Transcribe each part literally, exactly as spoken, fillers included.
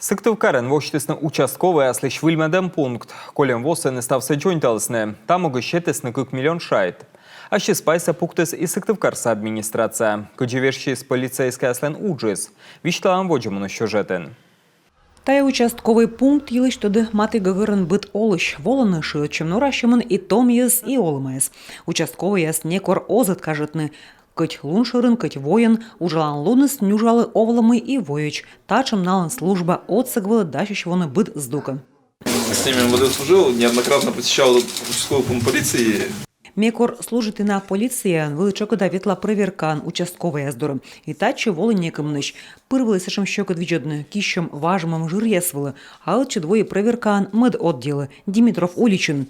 Сыктывкарын восьтісны участковӧйяслысь выльмӧдӧм пункт. Кольӧм во сэні ставсӧ дзоньталісны. Та могысь сетісны кык миллион шайт. Ассьыс пайсӧ пуктіс и Сыктывкарса администрация. Кыдзи вежсис полицейскӧйяслӧн уджыс, висьталам водзӧ миян сюжетын. Тайӧ участковӧй пункт йылысь тӧдӧ матігӧгӧрын быд олысь. Волӧны шыӧдчӧм норасьӧмын и том йӧз, и олӧмаяс. Участковӧйяс некор оз ӧткажитны. Кӧть лун шӧрын, кӧть войын, уджалан луныс нюжалӧ овлӧ мый и воӧдз. Татшӧм налӧн служба отсӧг вылӧ дасьӧсь воны быд здукӧ. С ними МВД служил, неоднократно посещал этот участковый пункт полиции. Ме кор служиті на полицияын, вӧлі тшӧкыда ветла прӧверкаӧн участковӧйяс дорӧ. И татчӧ волі некымынысь. Пыр вӧлі сэтшӧм сьӧкыд видзӧдны, киссьӧм важмӧм жыръяс вылӧ, а ӧтчыд войи прӧверкаӧн мӧд отделӧ, Димитров уличын.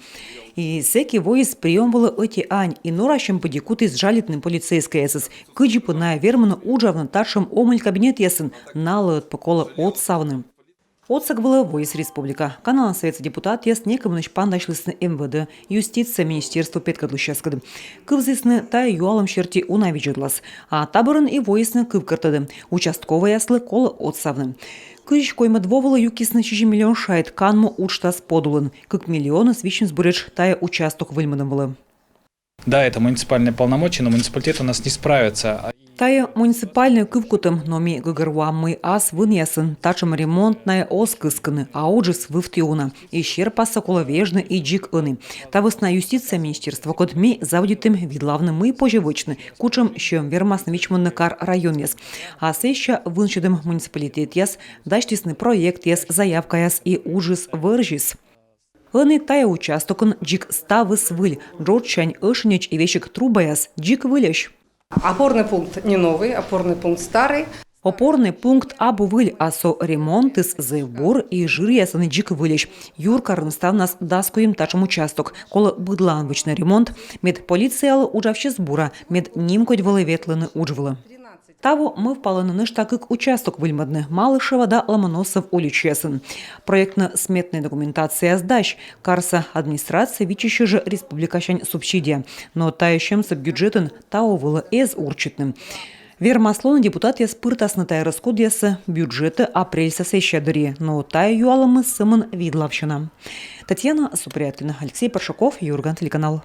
И сэки воис приём вылӧ ӧти ань, и норасьӧм пыдди кутіс жалитны полицейскӧйясӧс, кыдзи пӧ найӧ вермӧны уджавны татшӧм омӧль кабинетъясын, налы ӧд пӧ колӧ отсавны. Отсӧг вылӧ воис республика. Каналан Сӧветса депутатъяс некымынысь пантасьлісны МВД, юстиция министерство петкӧдлысьяскӧд. Кывзісны, тайӧ юалӧм серти уна видзӧдлас. А та бӧрын и воисны кывкӧртӧдӧ: участковӧйяслы колӧ отсавны. Кызь коймӧд во вылӧ юкисны сизим миллион шайт канму уджтас подулын. Кык миллионыс висьмис буретш тайӧ участок выльмӧдӧм вылӧ. Да, это муниципальные полномочия, но муниципалитет у нас не справится. Тайӧ муниципальнӧй кывкутӧм, но ми гӧгӧрвоам, мый ас вынъясын татшӧм ремонт найӧ оз кыскыны, а уджыс вывті уна. И серпассӧ колӧ вежны и дзик ӧні. Та вӧсна юстиция министерствокӧд ми заводитім видлавны, мый позьӧ вӧчны, кутшӧм сьӧм вермасны вичмӧдны кар-районъяс. А сэсся вынсьӧдӧм муниципалитетъяс дасьтісны проектъяс, заявкаяс, и уджыс вӧрзис. Ӧні тайӧ участокын дзик ставыс выль, джоджсянь ӧшиньӧдз и весиг трубаяс дзик выльӧсь. Опорный пункт не новый, опорный пункт старый. Опорнӧй пункт абу выль, а со ремонтыс зэв бур, и жыръяс ӧні дзик выльӧсь. Юркарын ставнас дас куим татшӧм участок. Колӧ быдлаын вӧчны ремонт, мед полициялы уджавсис бура, мед нимкодь вӧлі ветлыны удж вылӧ. Таво мӧвпалӧны нӧшта кык участок выльмӧдны: Малышева да Ломоносов уличаясын. Проектно-сметнӧй документацияыс дась. Карса администрацияӧ виччысьӧ жӧ республикасянь субсидия. Но тайӧ сьӧмсӧ бюджетын таво вылӧ эз урчитны. Вермас лоны, депутатъяс пыртасны тайӧ рӧскодъяссӧ бюджетӧ апрельса сессия дырйи. Но тайӧ юалӧмыс сӧмын видлавсьӧ на. Татьяна Супряткина, Алексей Паршаков, «Юрган» телеканал.